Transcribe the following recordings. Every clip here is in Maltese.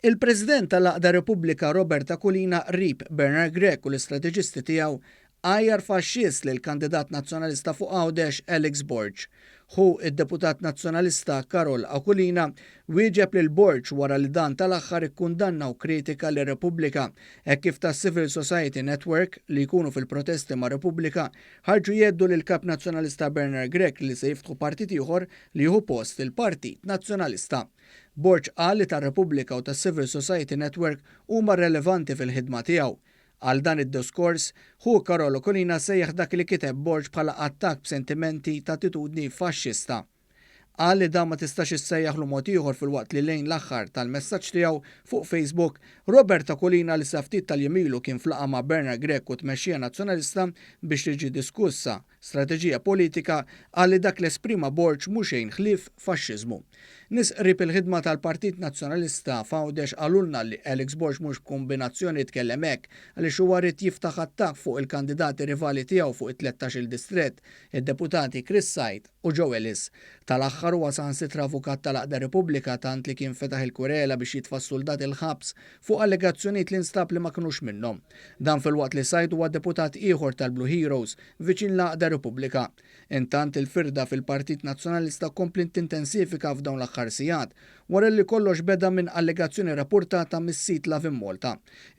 Il-President tal-Għaqda Repubblika Robert Aquilina qrib Bernard Grech u l-istrateġisti tiegħu għajjar faxxist lill-kandidat Nazzjonalista fuq Għawdex Alex Borg. Ħu d-deputat Nazzjonalista Karol Aquilina wieġeb lil Borg wara li dan tal-aħħar ikkundanna u kkritika lil Repubblika hekk kif tas-Civil Society Network li jkunu fil-protesti ma' Repubblika ħarġu jgħeddu lill-Kap Nazzjonalista Bernard Grech li se jiftħu partit ieħor li jieħu post il-Partit Nazzjonalista. Borg qal li tar-Repubblika u tas-Civil Society Network huma rrelevanti fil-ħidma tiegħu. Għal dan id-diskors, ħu Karol Okolina sejjaħ dak li kiteb Borg bħala attakk b'sentimenti ta' attitudni faxxista. Qal li dan ma tistax issejjaħlu mod ieħor filwaqt li lejn l-aħħar tal-messaġġ tiegħu fuq Facebook, Robert Aquilina li sa ftit tal-jiem ilu kien f'laqgħa ma' Bernard Grech u t-tmexxija Nazzjonalista biex tiġi diskussa strateġija politika qal li dak li esprima Borg mhu xejn ħlief faxxiżmu. Nies qrib il-ħidma tal-Partit Nazzjonalista f'Għawdex qalulna li Alex Borg mhux b'kumbinazzjoni tkellem hekk għaliex huwa ried jiftaħ attakk fuq il-kandidati rivali tiegħu fuq it-tlettax-il distrett, id-Deputati Chris Said u Joe Ellis. Tal-aħħar huwa saħansitra avukat tal-Għaqda Repubblika tant li kien fetaħ il-kwerela biex jitfa' s-suldati l-ħabs fuq allegazzjonijiet li nstab li ma kinux minnhom. Dan filwaqt li Said huwa deputat ieħor tal-Blue Heroes viċin l-Għaqda Repubblika. Intant il-firda fil-Partit Nazzjonalista kompliet tintensifika f'dawn l-aħħar sigħat, wara li kollox beda minn allegazzjoni rapportata mis-sit Lovin Malta.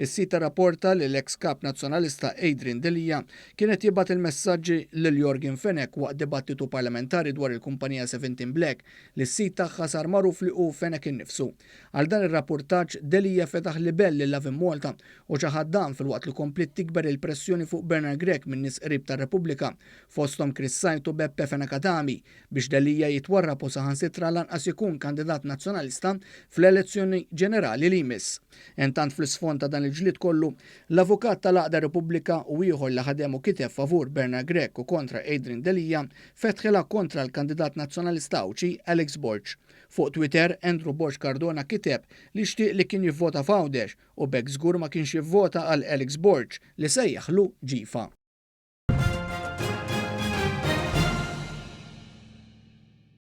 Is-sit irrapporta li l-eks Kap Nazzjonalista Adrian Delia kien qed jibgħat il-messaġġi lil Yorgen Fenech waqt dibattitu parlamentari dwar il-kumpanija Seventeen Black li s-sid tagħha sar magħruf li hu Fenech innifsu. Għal dan ir-rappurtaġġ, Delia fetaħ libell lil Lovin Malta u ċaħad dan filwaqt li kompliet tikber il-pressjoni fuq Bernard Grech minn nies qrib ta' Repubblika, fosthom Chris Said u Beppe Fenech Adami, biex Delia jitwarrab u saħansitra lanqas ikun kandidat Nazzjonalista fl-elezzjoni ġenerali li jmiss. Intant fl-isfond ta' dan il-ġlied kollu, l-avukat tal-Għaqda Repubblika u ieħor li ħadem u kiteb favur Bernard Grech u kontra Adrian Delia fetħilha kontra l-kandidat Nazzjonalista Għawdxi Alex Borg. Fuq Twitter, Andrew Borg Cardona kiteb li xtieq li kien jivvota f'Għawdex u b'hekk żgur ma kienx jivvota għal Alex Borg li sejjaħlu ġifa.